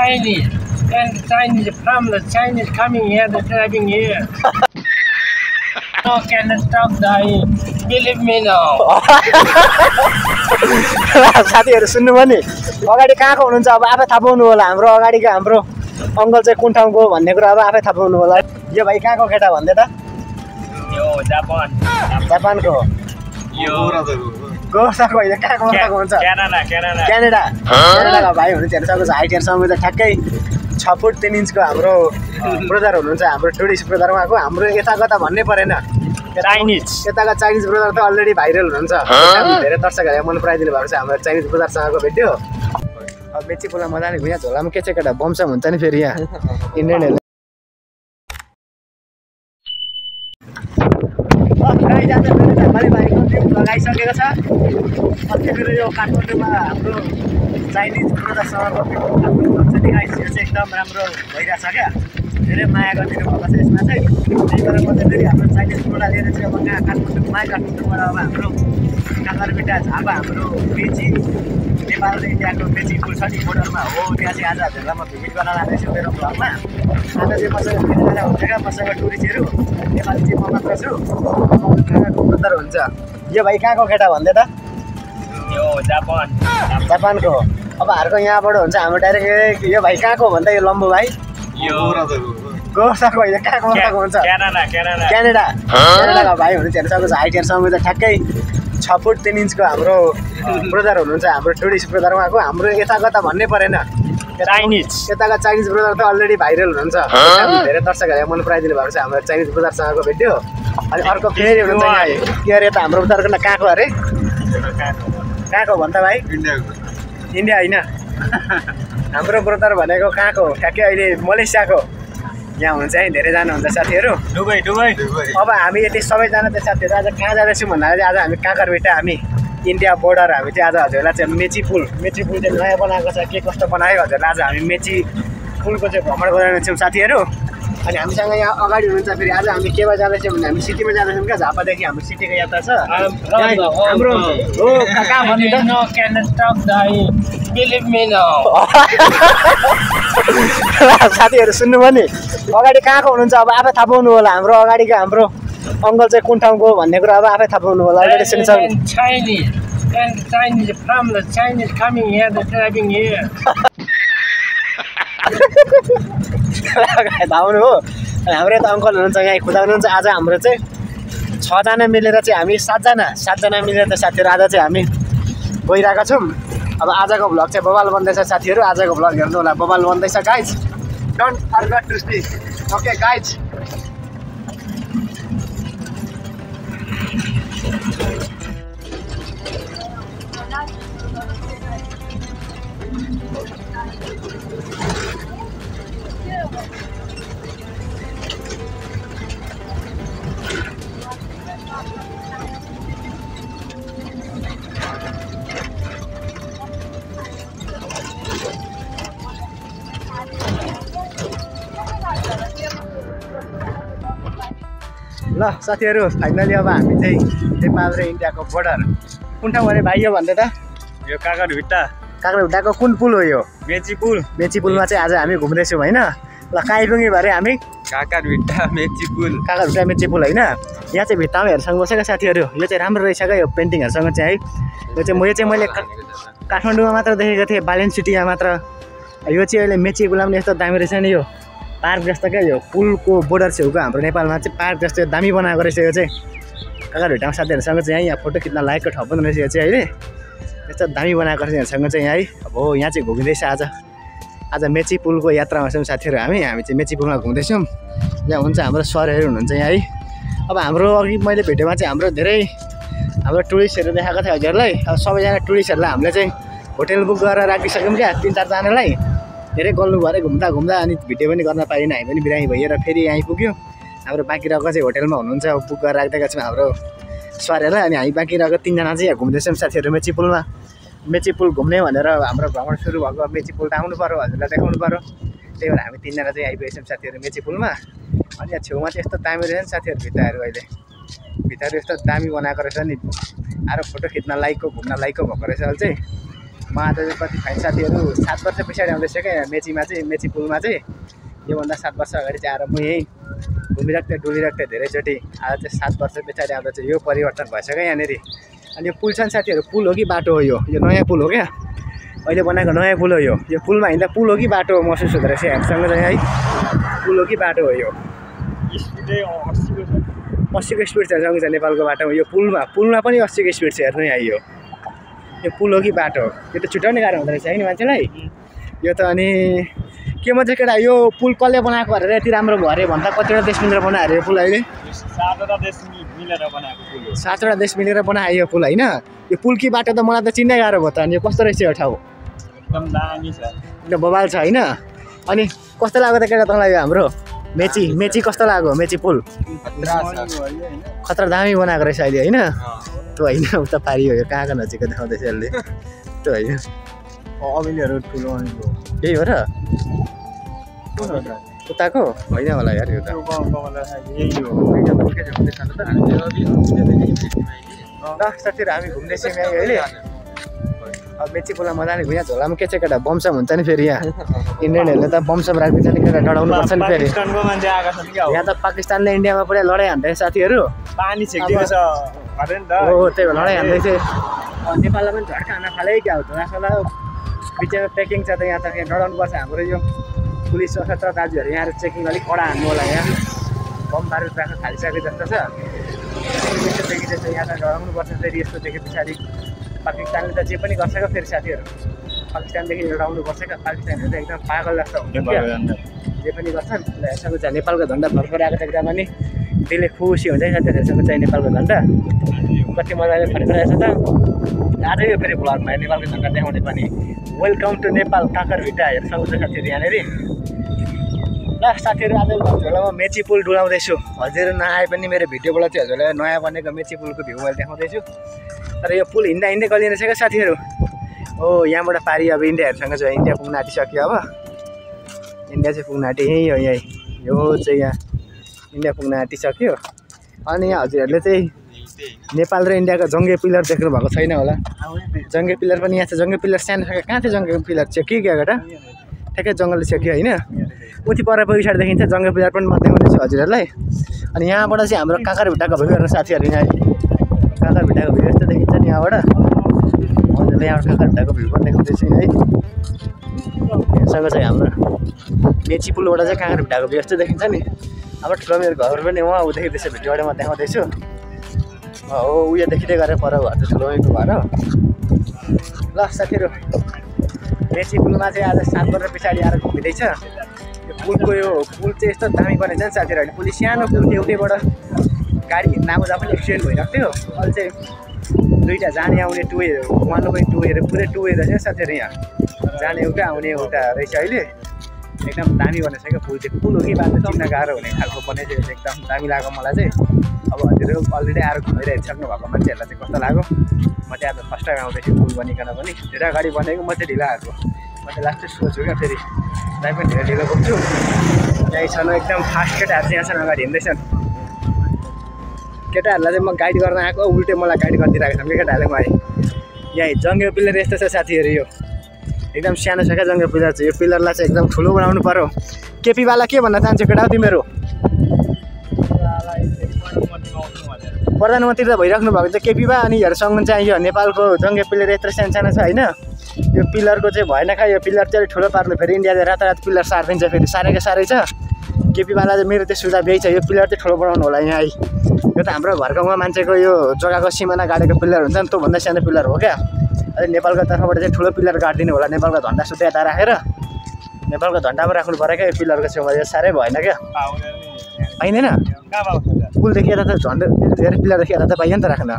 Chinese. And Chinese from the Chinese coming here, the driving here. No cannot stop dying. Believe me now. साथीहरु सुन्नुभयो नि अगाडि कहाँको हुनुहुन्छ अब आफै थाहा पाउनु होला हाम्रो अगाडिको हाम्रो अंकल चाहिँ कुन ठाउँको भन्ने कुरा अब आफै थाहा पाउनु होला यो भाइ कहाँको केटा भन्दै त यो जापान जापानको यो गोसाको होइन कहाँको हुन्छ क्यानाडाको भाइ हुनुहुन्छ हेर्न सक्नुहुन्छ हाइट हेर्न सक्नुहुन्छ ठ्याक्कै 6 फुट 3 इन्चको हाम्रो ब्रदर हुनुहुन्छ हाम्रो टुरिस्ट ब्रदर उहाँको हाम्रो यता कता भन्नै परेन यताका चाइनिज ब्रदर त अलरेडी भाइरल हुनुहुन्छ धेरै दर्शकहरूले मन पराइदिनु भएको छ हाम्रो चाइनिज ब्रदरसँगको भिडियो अब मेची पुलमा मजाले यहाँ झोलामा के चाहिँ केटा बमसम हुन्छ नि फेरि यहाँ इन्डियनहरूले लगाइसकेको छ अस्ति फेरि यो काठमाडौँमा हाम्रो चाइनिज ब्रदरसँगको एकदम राम्रो भइरहेछ क्या धेरै माया गरिदिनु भएको छ यसमा चाहिँ त्यही भएर म चाहिँ फेरि हाम्रो चाइनिज ब्रोडा लिएर चाहिँ अब कहाँ काठमाडौँमा काठमाडौँबाट अब हाम्रो काँगरबिटा झापा हाम्रो मेची नेपाल र इन्डियाको मेची पुल छ नि बोर्डरमा हो त्यहाँ चाहिँ आज हजुरलाई म भिजिट गर्न लाँदैछु मेरो ब्लगमा आज चाहिँ मसँग भेटजना हुन्छ क्या मसँग टुरिस्टहरू नेपाली चाहिँ म मात्र छु ब्रदर हुन्छ यो भाइ कहाँको केटा भन्दै त यो जापानको अब हारको यहाँबाट हुन्छ हाम्रो डाइरेक्ट यो भाइ कहाँको भन्दा यो लम्बु भाइ यो गोसाको होइन कहाँको हुन्छ क्यानाडाको भाइ हुनुहुन्छ हेर्न सक्नुहुन्छ हाइट हेर्न सक्नुहुन्छ ठ्याक्कै 6 फुट 3 इन्चको हाम्रो ब्रदर हुनुहुन्छ हाम्रो टुरिस्ट ब्रदर उहाँको हाम्रो यता कता भन्नै परेन यताका चाइनिज ब्रदर त अलरेडी भाइरल हुनुहुन्छ धेरै दर्शकहरूले मन पराइदिनु भएको छ हाम्रो चाइनिज ब्रदरसँगको भिडियो अनि अर्को फेरि हुनुहुन्छ यहाँ के अरे यता हाम्रो ब्रदरको नाम कहाँको अरे कहाँको भन्छ भाइ इन्डिया होइन हाम्रो ब्रदर भनेको कहाँको ठ्याक्कै अहिले मलेसियाको यहाँ हुनुहुन्छ है धेरैजना हुन्छ साथीहरू दुबई अब हामी यति सबैजना चाहिँ साथीहरू आज कहाँ जाँदैछौँ भन्दाखेरि आज हामी काँगरबिटा हामी इन्डिया बोर्डर हामी चाहिँ आज हजुरलाई चाहिँ मेची पुल चाहिँ नयाँ बनाएको छ के कस्तो बनायो हजुरलाई आज हामी मेची पुलको चाहिँ भ्रमण गराउनेछौँ साथीहरू अनि हामीसँग यहाँ अगाडि हुनुहुन्छ फेरि आज हामी केमा जाँदैछौँ भने हामी सिटीमा जाँदैछौँ क्या झापादेखि हाम्रो सिटीको यात्रा छ हाम्रो हो कहाँ भन्नु त No cannot stop dying. Believe me now. साथीहरू सुन्नुभयो नि अगाडि कहाँको हुनुहुन्छ अब आफै थाहा पाउनु होला हाम्रो अगाडिको हाम्रो अंकल चाहिँ कुन ठाउँको भन्ने कुरा अब आफै थाहा पाउनु होला अलरेडी सुनिसक्नु Chinese from the Chinese coming here, the driving here. धाउनु हो हाम्रो यता अङ्कल हुनुहुन्छ यहाँ खुदाउनुहुन्छ आज हाम्रो चाहिँ 6 जना मिलेर चाहिँ हामी 7 जना मिलेर चाहिँ साथीहरू आज चाहिँ हामी गइरहेका छौँ अब आजको भ्लग चाहिँ बबाल बन्दैछ साथीहरू आजको भ्लग हेर्नु होला बबाल बन्दैछ guys don't forget to stay okay guys ल साथीहरू फाइनली अब हामी चाहिँ नेपाल र इन्डियाको बोर्डर कुन ठाउँ अरे भाइ यो भन्दै त यो काँगरभिट्टाको कुन पुल हो यो मेची पुलमा चाहिँ आज हामी घुम्दैछौँ होइन ल कहाँ आइपुग्यौँ भरे हामी काँगरभिट्टा मेची पुल होइन यहाँ चाहिँ भित्तामा हेर्सँग बसेको साथीहरू यो चाहिँ राम्रो रहेछ क्या यो पेन्टिङहरूसँग चाहिँ है यो चाहिँ मैले काठमाडौँमा मात्र देखेको थिएँ बालेन सिटीमा मात्र यो चाहिँ अहिले मेची पुलमा पनि यस्तो दामी रहेछ नि यो पार्क जस्तो क्या यो पुलको बोर्डर छेउको हाम्रो नेपालमा चाहिँ पार्क जस्तो दामी बनाएको रहेछ यो चाहिँ काँगरभिट्टामा साथीहरूसँग चाहिँ यहाँ फोटो खिच्न लायकको ठाउँ पनि रहेछ यो चाहिँ अहिले यस्तो दामी बनाएको रहेछ यहाँसँग चाहिँ यहाँ है अब हो यहाँ चाहिँ घुमिँदैछ आज मेची पुलको यात्रामा छौँ साथीहरू हामी चाहिँ मेची पुलमा घुम्दैछौँ यहाँ हुन्छ हाम्रो सरहरू हुनुहुन्छ यहाँ है अब हाम्रो अघि मैले भेटेमा चाहिँ हाम्रो धेरै हाम्रो टुरिस्टहरू देखाएको थियो हजुरलाई अब सबैजना टुरिस्टहरूलाई हामीले चाहिँ होटेल बुक गरेर राखिसक्यौँ क्या 3-4 जनालाई धेरै गल्नु भएर घुम्दा अनि भिडियो पनि गर्न पाइएन हामी पनि बिरामी भइएर फेरि यहाँ आइपुग्यो हाम्रो बाँकी रहेको चाहिँ होटेलमा हुनुहुन्छ बुक गरेर राखिदिएका छौँ हाम्रो सरहरूलाई अनि हामी बाँकी रहेको 3 जना चाहिँ यहाँ घुम्दैछौँ साथीहरू मेची पुल घुम्ने भनेर हाम्रो भ्रमण सुरु भएको मेची पुल त आउनु पऱ्यो हजुरलाई देखाउनु पऱ्यो त्यही भएर हामी 3 जना चाहिँ आइपुगेछौँ साथीहरू मेची पुलमा अनि यहाँ छेउमा चाहिँ यस्तो दामी रहेछ नि साथीहरू भित्ताहरू अहिले भित्ताहरू यस्तो दामी बनाएको रहेछ नि आरो फोटो खिच्न लायकको घुम्न लायकको भएको रहेछ अहिले चाहिँ म आज कति फाइन साथीहरू 7 वर्ष पछाडि आउँदैछ क्या यहाँ मेचीमा चाहिँ मेची पुलमा चाहिँ योभन्दा 7 वर्ष अगाडि चाहिँ आएर म यहीँ घुमिराख्दै डुलिराख्दै धेरैचोटि आज चाहिँ 7 वर्ष पछाडि आउँदा चाहिँ यो परिवर्तन भएछ क्या यहाँनिर। अनि यो पुल छन् साथीहरू, पुल हो कि बाटो हो? यो नयाँ पुल हो क्या, अहिले बनाएको नयाँ पुल हो। यो पुलमा हिँड्दा पुल हो कि बाटो हो महसुस हुँदो रहेछ हामीसँग चाहिँ है। पुल हो कि बाटो हो? यो 80को स्पिड छ सँगै छ नेपालको बाटोमा। यो पुलमा पनि 80को स्पिड छ हेर्नु यहाँ। यो पुल हो कि बाटो हो? यो त छुट्याउने गाह्रो हुँदो रहेछ है नि मान्छेलाई यो त। अनि के भन्छ केटा, यो पुल कसले बनाएको अरे यति राम्रो भयो अरे भन्दा कतिवटा देश मिलेर बनायो अरे यो पुल? अहिले 7वटा देश मिलेर बनायो यो पुल होइन। यो पुल कि बाटो त मलाई त चिन्नै गाह्रो भयो त। अनि यो कस्तो रहेछ यो ठाउँ? एकदम दामी छ, एकदम बबाल छ होइन। अनि कस्तो लाग्यो त केटा तँलाई यो हाम्रो मेची कस्तो लाग्यो? मेची पुल खतरा दामी बनाएको रहेछ अहिले होइन। त्यो होइन उता पारियो यो कहाँको नजिक देखाउँदैछ यसले त्यो होइन। अमिलीहरू ठुलो यही हो र उताको होइन होला यार यो त। साथीहरू हामी घुम्दैछौँ यहाँ अहिले। अब मेची पुलमा मजाले यहाँ झोलामा के छ केटा, बमसम हुन्छ नि फेरि यहाँ इन्डियनहरूले त बमसम राखिदिन्छ नि केटा, डराउनु पर्छ नि फेरि। यहाँ त पाकिस्तानले इन्डियामा पुरै लडाइँ हान्दै साथीहरू, पानी छेकिएको छ अरे नि त। हो त्यही भएर लडाइँ हान्दै थियो। नेपाललाई पनि झड्का हान्न थाले क्या हो झोलासोला बिचमा प्याकिङ छ त। यहाँ त यहाँ डराउनु पर्छ हाम्रो यो पुलिस सशस्त्र दाजुहरू यहाँ चेकिङ अलिक कडा हान्नु होला। यहाँ बम बारुद राख्न थालिसके जस्तो छ, यस्तो देखिँदैछ यहाँ त डराउनु पर्छ फेरि यस्तो देखे पछाडि। पाकिस्तानले त जे पनि गर्छ क्या फेरि साथीहरू, पाकिस्तानदेखि डराउनु पर्छ क्या। पाकिस्तानहरू त एकदम पागल जस्तो हुन्छ क्या, जे पनि गर्छन्। यसको चाहिँ नेपालको झन्डा फर्फराएको देख्दा पनि दिलले खुसी हुन्छ है साथीहरू। यसको चाहिँ नेपालको झन्डा कति मजाले फर्फराएको छ त। आज यो फेरि भ्लगमा नेपालको झन्डा देखाउने पनि वेलकम टु नेपाल काँकरभिट्टा हेर्छौँ साथीहरू यहाँनिर। ल साथीहरू आज झोलामा मेची पुल डुलाउँदैछु। हजुर नआए पनि मेरो भिडियोबाट चाहिँ हजुरलाई नयाँ बनेको मेची पुलको भ्यू मैले देखाउँदैछु। तर यो पुल हिँड्दा हिँड्दै गलिने रहेछ क्या साथीहरू। हो यहाँबाट पारि अब इन्डियाहरूसँग चाहिँ इन्डिया पुग्न आँटिसक्यो। अब इन्डिया चाहिँ पुग्न आँट्यो, यहीँ हो यहीँ यो चाहिँ यहाँ इन्डिया पुग्न आँटिसक्यो। अनि यहाँ हजुरहरूले चाहिँ नेपाल र इन्डियाको जङ्गे पिलर देख्नु भएको छैन होला। जङ्गे पिलर पनि यहाँ छ, जङ्गे पिलर सानो छ। कहाँ थियो जङ्गे पिलर? चाहिँ के केटा ठ्याक्कै जङ्गलले छेक्यो होइन। उति पर पछाडि देखिन्छ जङ्गे पिलर पनि म देखाउँदैछु हजुरहरूलाई। अनि यहाँबाट चाहिँ हाम्रो काँकरभिट्टाको भ्यू हेर्नु साथीहरू। यहाँ काँकरभिट्टाको भ्यू यस्तो देखिन्छ नि यहाँबाट। हजुरले यहाँबाट काँकरभिट्टाको भ्यू पनि देखाउँदैछु है। यहाँसँग चाहिँ हाम्रो मेची पुलबाट चाहिँ काँकरभिट्टाको भ्यू यस्तो देखिन्छ नि। अब ठुलो मेरो घर पनि उहाँ ऊ देखिँदैछ भिडियोबाट म देखाउँदैछु। हो उयो देखिँदै गरेर पर घर चाहिँ ठुलो मेरो घर हो। ल साथीहरू मेची पुलमा चाहिँ आज 7 वर्ष पछाडि आएर घुमिँदैछ। यो पुलको यो पुल चाहिँ यस्तो दामी बनेछ नि साथीहरू। अहिले पुल सानो पुल थियो, एउटैबाट गाडी हिँड्न आउँदा पनि एक्सिडेन्ट भइरहेको थियो। अहिले चाहिँ दुईवटा जाने आउने टुवेहरू वान वे टुवेहरू पुरै टुवे रहेछ साथीहरू। यहाँ जाने एउटा आउने एउटा रहेछ अहिले। एकदम दामी बनेछ क्या पुल चाहिँ। पुल हो कि बाटो चिन्न गाह्रो हुने खालको बनेछ एकदम दामी लाग्यो मलाई चाहिँ। अब हजुरहरू अलरेडी आएर घुमिरहेसक्नु भएको मान्छेहरूलाई चाहिँ कस्तो लाग्यो? म चाहिँ आज फर्स्ट टाइम आउँदैछु पुल बनिकन पनि। धेरै अगाडि बनेको म चाहिँ ढिलो आएको। म चाहिँ लास्ट सोच्छु क्या फेरि दाइ पनि धेरै ढिलो पुग्छु। यहीँ छन् एकदम फास्ट केटाहरू चाहिँ यहाँ छन् अगाडि हिँड्दैछन्। केटाहरूलाई चाहिँ म गाइड गर्न आएको, उल्टै मलाई गाइड गरिदिइरहेको छ केटाहरूले। म यहीँ जङ्गे पिलर यस्तो छ साथीहरू। यो एकदम सानो छ क्या जङ्गे पिलर चाहिँ। यो पिलरलाई चाहिँ एकदम ठुलो बनाउनु पर्यो। केपीवाला के भन्न चाहन्छु केटा तिमीहरू? प्रधानमन्त्री त भइराख्नु भएको छ केपीबा। अनि यहाँहरूसँग चाहिँ यो नेपालको जङ्गे पिलर यत्रो सानो छ होइन। यो पिलरको चाहिँ भएन क्या, यो पिलर चाहिँ ठुलो पार्नु। फेरि इन्डियाले रातारात पिलर सारिदिन्छ फेरि, सारेको साह्रै छ। केपीवाला चाहिँ मेरो चाहिँ सुझाव यही छ, यो पिलर चाहिँ ठुलो बनाउनु होला यहाँ। यो त हाम्रो घर गाउँमा मान्छेको यो जग्गाको सिमाना गाडेको पिलर हुन्छ नि, त्योभन्दा सानो पिलर हो क्या। अहिले नेपालको तर्फबाट चाहिँ ठुलो पिलर गाडिदिनु होला। नेपालको झन्डा सुत्ता यता राखेर नेपालको झन्डामा राख्नु पऱ्यो क्या यो पिलरको छेउमा। यो साह्रै भएन क्या, पाइँदैन। पुलदेखि यता त झन्डा पिलरदेखि यता त पाइयो नि त राख्न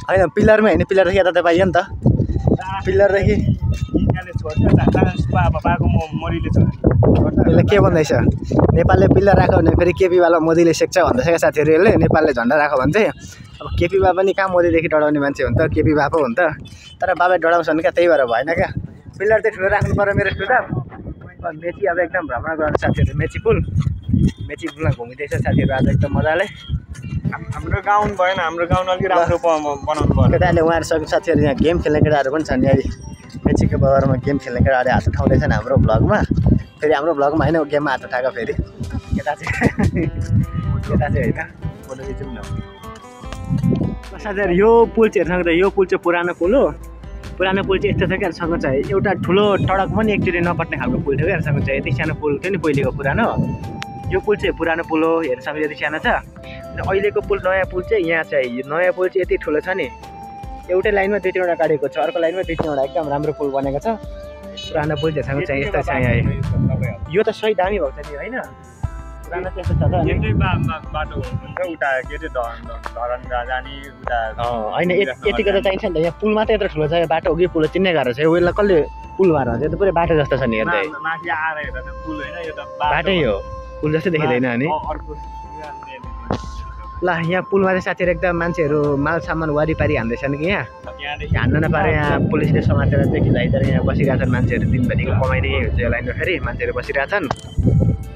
होइन। पिलरमै होइन, पिलरदेखि यता त पाइयो नि त। पिलरदेखि यसले के भन्दैछ? नेपालले पिलर राख्यो भने फेरि केपीवाला मोदीले सेक्छ भन्दैछ क्या साथीहरू। यसले नेपालले झन्डा राख्यो भने चाहिँ अब केपीबा पनि कहाँ मोदीदेखि डराउने मान्छे हो नि त, केपीबा पो हो नि त। तर बाबा डराउँछन् क्या, त्यही भएर भएन क्या। पिलर चाहिँ ठुलो राख्नु पऱ्यो मेरो सुझाव। मेची अब एकदम भ्रमण गर्नु साथीहरू। मेची पुलमा घुमिँदैछ साथीहरू आज एकदम मजाले। हाम्रो गाउँ भएन, हाम्रो गाउँ अलिक राम्रो बनाउनु पर्यो। केटाहरूले उहाँहरूसँग साथीहरू यहाँ गेम खेल्ने केटाहरू पनि छन्। यहाँ मेचीको बगरमा गेम खेल्ने केटाहरूले हात उठाउँदैछन् हाम्रो भ्लगमा। फेरि हाम्रो भ्लगमा होइन, गेममा हात उठाएको फेरि केटा चाहिँ होइन फोटो खिचौँ न। साथीहरू यो पुल चाहिँ हेर्न सक्दा यो पुल चाहिँ पुरानो पुल हो। पुरानो पुल चाहिँ यस्तो छ कि हामीसँग चाहिँ एउटा ठुलो टडक पनि एकचोटि नपट्ने खालको पुल थियो कि हामीसँग चाहिँ यति सानो पुल थियो नि पहिलेको पुरानो। यो पुल चाहिँ पुरानो पुल हो, हेर्नसँग यति सानो छ। र अहिलेको पुल नयाँ पुल चाहिँ यहाँ चाहिँ नयाँ पुल चाहिँ यति ठुलो छ नि, एउटै लाइनमा दुई तिनवटा गाडीको छ, अर्को लाइनमा दुई तिनवटा एकदम राम्रो पुल बनेको छ। पुरानो पुल चाहिँ चाहिँ यस्तो छ यहाँ। यो त सही दामी भएको छ नि होइन, पुरानो त्यस्तो छ त। बाटो हुन्छ उता के अरे धरन जाने उता होइन यतिको त चाहिन्छ नि त। यहाँ पुल मात्रै यत्रो ठुलो छ, बाटो हो कि पुल चिन्ने गाह्रो छ। यसलाई कसले पुल भएर हुन्छ, यो त पुरै बाटो जस्तो छ नि हेर्दै। माथि आएर हेर्दा त पुल होइन, यो त बाटै हो, पुल जस्तै देखिँदैन अनि। ल यहाँ पुलमा चाहिँ साथीहरू एकदम मान्छेहरू माल सामान वारिपारि हान्दैछन् कि यहाँ हान्न नपाएर यहाँ पुलिसले समातेर चाहिँ खिलाइदिएर यहाँ बसिरहेछन् मान्छेहरू। दिनभरिको कमाइने हुन्छ यो लाइनमा फेरि मान्छेहरू बसिरहेछन्।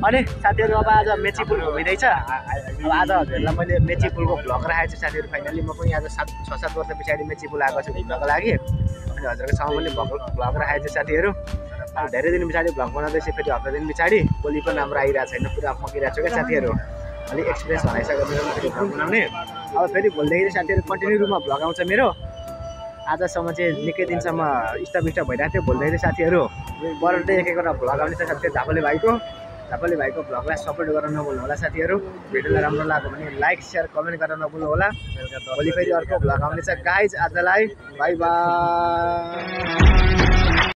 अनि साथीहरू अब आज मेची पुल घुमिँदैछ। अब आज हजुरलाई मैले मेची पुलको भ्लग राखेको छु साथीहरू। फाइनली म पनि आज 6-7 वर्ष पछाडि मेची पुल आएको छु घुम्नको लागि। अनि हजुरको सँग पनि भ्लग राखेको छु साथीहरू। अब धेरै दिन पछाडि भ्लग बनाउँदैछु, फेरि हप्ता दिन पछाडि भोलि पनि राम्रो आइरहेको छैन, पुरा मकिरहेको छु क्या साथीहरू। अलिक एक्सपिरियन्स हराइसक्यो मेरो फेरि भ्लग बनाउने। अब फेरि भोलिदेखि साथीहरू कन्टिन्यू रूपमा भ्लग आउँछ मेरो। आजसम्म चाहिँ निकै दिनसम्म स्टप भइरहेको थियो। भोलिदेखि साथीहरू बर्डे एक एकवटा भ्लग आउने छ साथीहरू। झापाले भाइको भ्लगलाई सपोर्ट गर्न नभुल्नु होला साथीहरू। भिडियोलाई राम्रो लाग्यो भने लाइक सेयर कमेन्ट गर्न नभुल्नु होला। भोलि फेरि अर्को भ्लग आउनेछ गाइज। आजलाई बाई बाई।